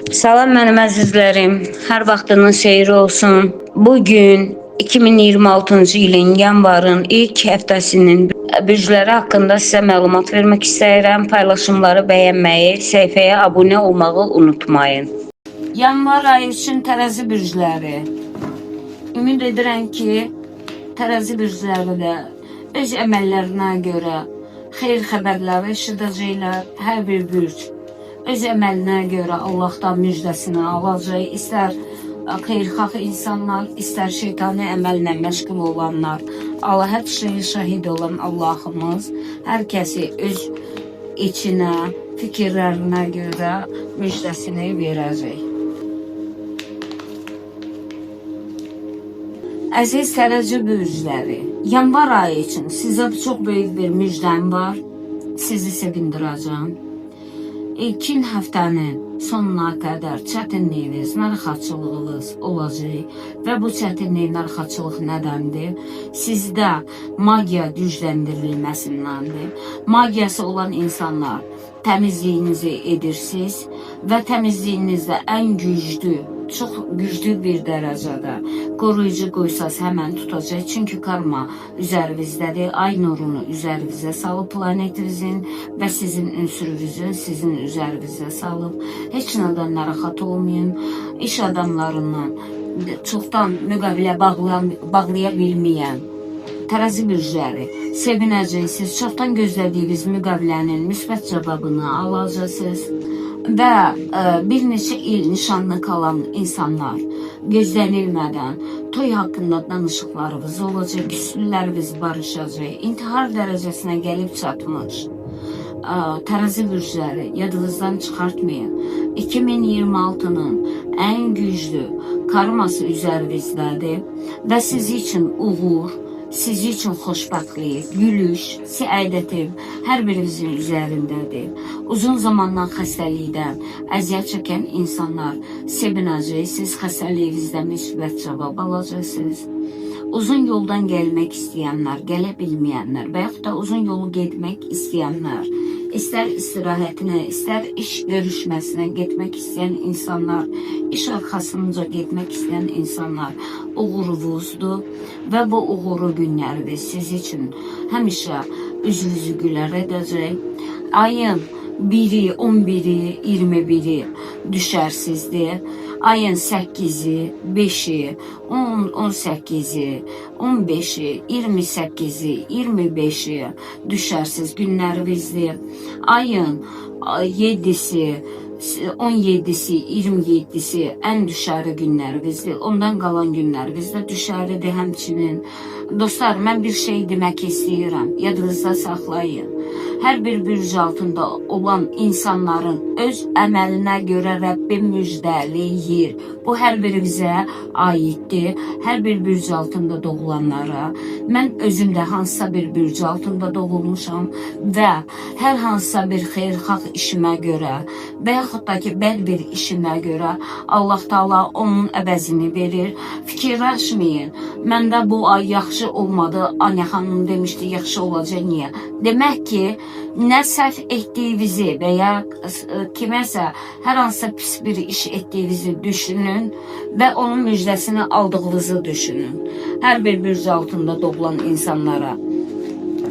Salam mənim əzizlərim. Hər vaxtının xeyri olsun. Bugün 2026-cı ilin yanvarın ilk həftəsinin bürcləri haqqında sizə məlumat vermək istəyirəm. Paylaşımları bəyənməyi, səhifəyə abunə olmağı unutmayın. Yanvar ayı üçün tərəzi bürcləri. Ümid edirəm ki, tərəzi bürcləri də öz əməllərinə görə xeyir xəbərləri eşidəcəklər. Hər bir bürc öz əməlinə görə Allahdan müjdəsini alacaq. İstər xeyirxah insanlar, istər şeytani əməllə məşğul olanlar. Allah hər şeyə şahid olan Allahımız hər kəsi öz içinə, fikirlərinə görə müjdəsini verəcək. Əziz tərəzi bürcləri, yanvar ayı üçün sizə çox böyük bir müjdəm var. Sizi sevindirəcəm. İlkin həftənin sonuna qədər çətinliyiniz, narahatçılığınız olacaq və bu çətinlik, narahatçılıq nədəndir? Sizdə magiya gücləndirilməsindəndir. Magiyası olan insanlar təmizliyinizi edirsiniz və təmizliyinizdə ən güclü, çox güclü bir dərəcədə koruyucu qoysaz həmən tutacaq. Çünki karma üzərinizdədir. Ay nurunu üzərinizə salıb planetinizin və sizin ünsürünüzün sizin üzərinizə salıb. Heç nədən narahat olmayın. İş adamlarından çoxdan müqavilə bağlaya bilməyən tərəzi bürcləri sevinəcəksiniz. Çoxdan gözlədiyiniz müqavilənin müsbət cavabını alacaqsınız və bir neçə il nişanlı qalan insanlar gözlənilmədən toy haqqında danışıqlarınız olacaq, küslüləriniz barışacaq, intihar dərəcəsinə gəlib çatmış tərəzi bürcləri yadınızdan çıxartmayın. 2026-nın ən güclü karması üzərinizdədir və sizi üçün uğur, sizi üçün xoşbəxtlik, gülüş, səadətim hər birinizin üzərindədir. Uzun zamandan xəstəlikdən əziyyət çəkən insanlar sevinəcəksiniz, xəstəliyinizdən müsbət cavab alacaqsınız. Uzun yoldan gəlmək istəyənlər, gələ bilməyənlər və yaxud da uzun yolu getmək istəyənlər, istər istirahətinə, istər iş görüşməsinə getmək istəyən insanlar, iş arxasınca getmək istəyən insanlar uğurunuzdur və bu uğurlu günləriniz siz üçün həmişə üzünüzü gülər edəcək. Ayın 1-i, 11-i, 21-i düşərsizdir. Ayın 8-i, 5-i, 10, 18-i, 15-i, 28-i, 25-i düşərsiz günlərinizdir. Ayın 7-si, 17-si, 27-si ən düşəri günlərinizdir. Ondan qalan günləriniz də düşəridir həmçinin. Dostlar, mən bir şey demək istəyirəm. Yadınızda saxlayın. Hər bir bürc altında olan insanların öz əməlinə görə Rəbbim müjdələyir. Bu hər birimizə aiddir. Hər bir bürc altında doğulanlara. Mən özüm də hansısa bir bürc altında doğulmuşam və hər hansısa bir xeyirxah işimə görə və yaxud da ki, bəd bir işimə görə Allah Taala onun əvəzini verir. Fikirləşməyin. Məndə bu ay yaxşı olmadı. Anya xanım demişdi, yaxşı olacaq niyə? Demək ki, nə səhv etdiyinizi və ya kiməsə hər hansısa pis bir iş etdiyinizi düşünün və onun müjdəsini aldığınızı düşünün. Hər bir bürc altında doğulan insanlara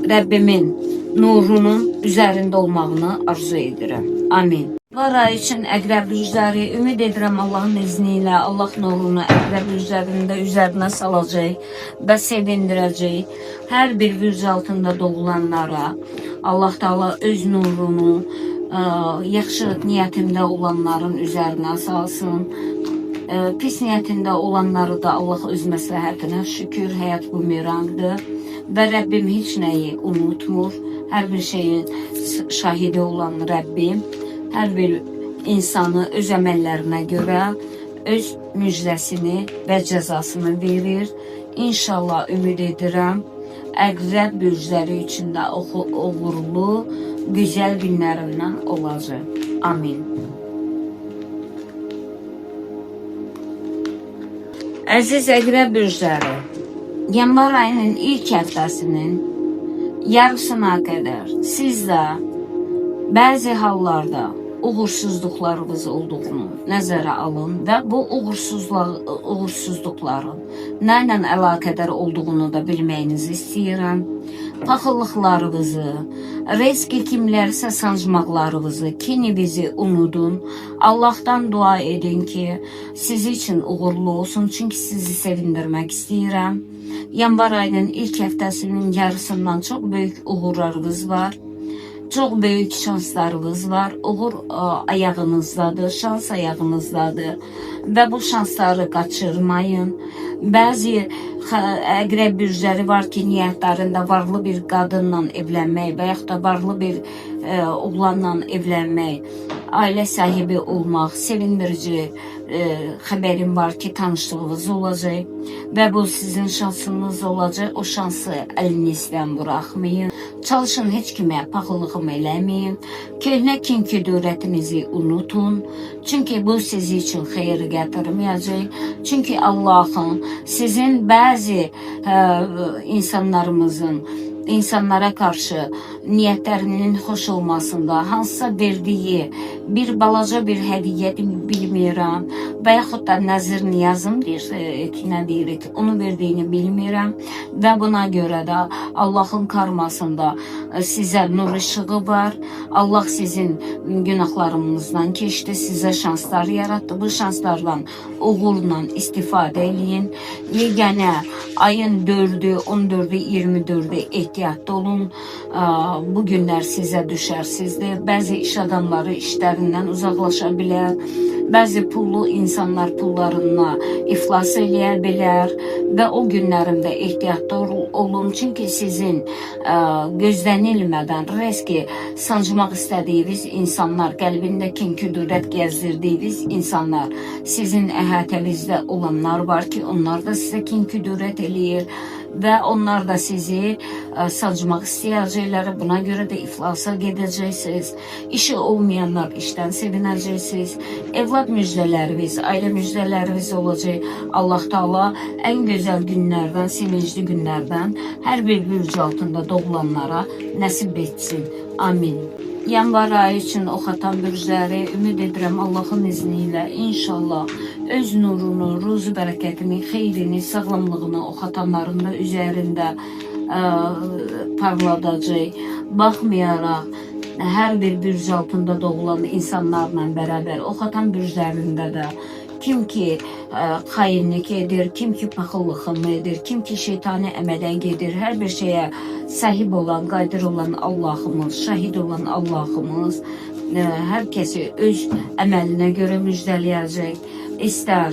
Rəbbimin nurunun üzərində olmağını arzu edirəm. Amin. Var ay üçün əqrəb bürcləri, ümid edirəm Allahın izni ilə Allah nurunu əqrəb bürclərinin də üzərinə salacaq və sevindirəcək. Hər bir bürc altında doğulanlara Allah Taala öz nurunu yaxşı niyyətində olanların üzərinə salsın. Pis niyyətində olanları da Allah öz məsləhətinə şükür, həyat bumerangdır və Rəbbim heç nəyi unutmur. Hər bir şeyin şahidi olan Rəbbim hər bir insanı öz əməllərinə görə öz müjdəsini və cəzasını verir. İnşallah ümid edirəm əqrəb bürcləri üçün də uğurlu, gözəl günlərindən olacaq. Amin. Əziz əqrəb bürcləri, yanvar ayının ilk həftəsinin yarısına qədər siz də bəzi hallarda Uğursuzluqlarınız olduğunu nəzərə alın və bu uğursuzluqların nə ilə əlaqədar olduğunu da bilməyinizi istəyirəm. Paxıllıqlarınızı, riski kimlərsə sancmaqlarınızı, kininizi unudun. Allahdan dua edin ki, sizi üçün uğurlu olsun. Çünki sizi sevindirmək istəyirəm. Yanvar ayının ilk həftəsinin yarısından çox böyük uğurlarınız var. Çox böyük şanslarınız var. Uğur ayağınızdadır, şans ayağınızdadır və bu şansları qaçırmayın. Bəzi əqrəb bürcləri var ki, niyyətlərində varlı bir qadınla evlənmək və yaxud da varlı bir oğlanla evlənmək, ailə sahibi olmaq, sevindirici xəbərim var ki, tanışlığınız olacaq və bu sizin şansınız olacaq. O şansı əlinizdən buraxmayın. Çalışın heç kimə paxıllığım eləməyin. Köhnə kin-kudurətinizi unutun. Çünki bu sizi üçün xeyir gətirməyəcək. Çünki Allahın sizin bəzi insanlarımızın insanlara qarşı niyyətlərinin xoş olmasında hansısa verdiyi bir balaca bir hədiyyə bilmirəm və yaxud da nəzir niyazım deyir ki, nə deyirik, onu verdiyini bilmirəm və buna görə də Allahın karmasında sizə nur işığı var. Allah sizin günahlarınızdan keçdi, sizə şanslar yaratdı. Bu şanslardan uğurla istifadə eləyin. Yeganə ayın 4-ü, 14-ü, 24-ü ehtiyatlı olun. Bu günlər sizə düşərsizdir. Bəzi iş adamları işlərindən uzaqlaşa bilər. Bəzi pullu insanlar pullarına iflas eləyə bilər və o günlərində ehtiyatlı olun. Çünki sizin gözlənilmədən riski sancmaq istədiyiniz insanlar, qəlbində kin-kudurət gəzdirdiyiniz insanlar, sizin əhatənizdə olanlar var ki, onlar da sizə kin-kudurət eləyir və onlar da sizi sancmaq istəyəcəklər. Buna görə də iflasa gedəcəksiniz. İşi olmayanlar işdən sevinəcəksiniz. Evlad müjdələriniz, ailə müjdələriniz olacaq. Allah Taala ən gözəl günlərdən, sevincli günlərdən hər bir bürc altında doğulanlara nəsib etsin. Amin. Yanvar ayı üçün ox atan bürcləri ümid edirəm Allahın izni ilə inşallah öz nurunu, ruzu bərəkətini, xeyrini, sağlamlığını ox atanların da üzərində parladacaq. Baxmayaraq hər bir bürc altında doğulan insanlarla bərabər ox atan bürclərində də kim ki xainlik edir, kim ki paxıllıq edir, kim ki şeytani əmələ gedir, hər bir şeyə sahib olan, qadir olan Allahımız, şahid olan Allahımız hər kəsi öz əməlinə görə müjdələyəcək. İstər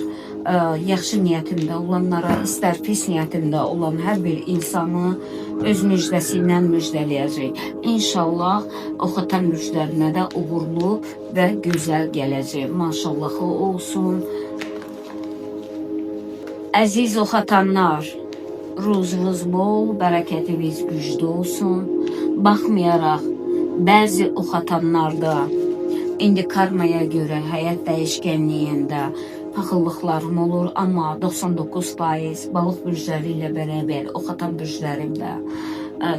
yaxşı niyyətində olanlara, istər pis niyyətində olan hər bir insanı öz müjdəsi ilə müjdələyəcək. İnşallah oxatan bürclərinə də uğurlu və gözəl gələcək. Maşallahı olsun. Əziz oxatanlar, ruzunuz bol, bərəkətiniz güclü olsun. Baxmayaraq bəzi oxatanlarda indi karmaya görə həyat dəyişkənliyində paxıllıqlarım olur, amma 99% balıq bürcləri ilə bərabər oxatan bürclərimdə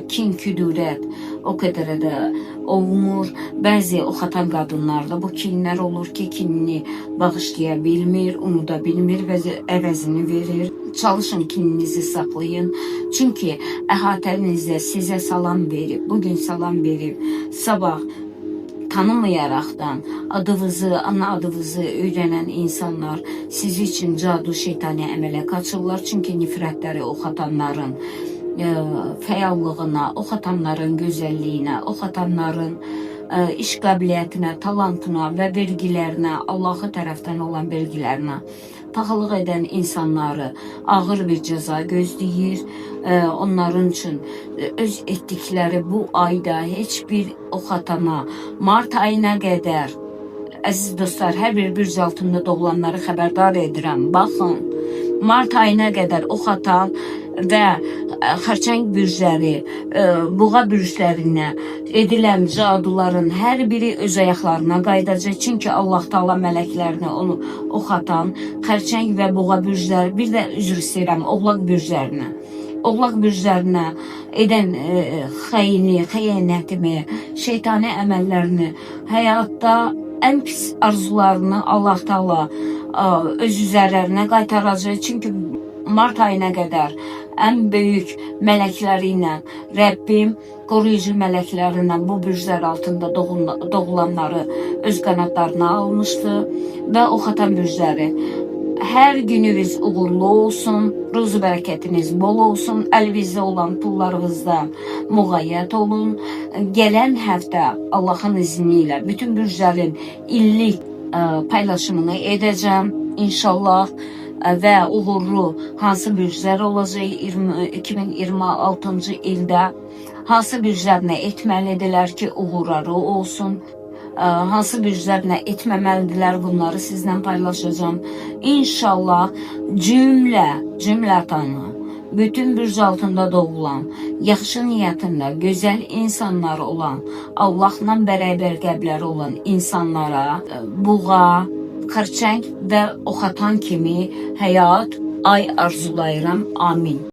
kin, küdurət o qədər də olmur. Bəzi oxatan qadınlarda bu kinlər olur ki, kinini bağışlaya bilmir, unuda bilmir və əvəzini verir. Çalışın kininizi saxlayın. Çünki əhatənizdə sizə salam verib, bugün salam verib, sabah tanımayaraqdan adınızı, ana adınızı öyrənən insanlar sizi üçün cadu şeytani əmələ qaçırlar. Çünki nifrətləri oxatanların fəallığına, oxatanların gözəlliyinə, oxatanların iş qabiliyyətinə, talantına və vergilərinə, Allahı tərəfdən olan vergilərinə paxıllıq edən insanları ağır bir cəza gözləyir. Onların üçün öz etdikləri bu ayda heç bir oxatana mart ayına qədər, əziz dostlar, hər bir bürc altında doğulanları xəbərdar edirəm. Baxın, mart ayına qədər oxatan və xərçəng bürcləri, buğa bürclərinə edilən caduların hər biri öz ayaqlarına qayıdacaq. Çünki Allah Taala mələklərini onu oxatan xərçəng və buğa bürcləri, bir də üzr istəyirəm, oğlaq bürclərinə. Oğlaq bürclərinə edən xəyini, xəyanətimi, şeytani əməllərini həyatda Ən pis arzularını Allah Taala öz üzərlərinə qaytaracaq. Çünki mart ayına qədər ən böyük mələkləri ilə Rəbbim qoruyucu mələkləri ilə bu bürclər altında doğulanları öz qanadlarına almışdı və oxatan bürcləri. Hər gününüz uğurlu olsun, ruzu bərəkətiniz bol olsun, əlinizdə olan pullarınızdan müğayət olun. Gələn həftə Allahın izni ilə bütün bürclərin illik paylaşımını edəcəm inşallah və uğurlu hansı bürclər olacaq 2026-cı ildə, hansı bürclər nə etməlidirlər ki, uğurları olsun, hansı bürclər nə etməməlidirlər, bunları sizlə paylaşacağam. İnşallah cümlətanı, bütün bürc altında doğulan, yaxşı niyyətində, gözəl insanlar olan, Allahla bərabər qəlbləri olan insanlara buğa, xərçəng və oxatan kimi həyat, ay arzulayıram. Amin.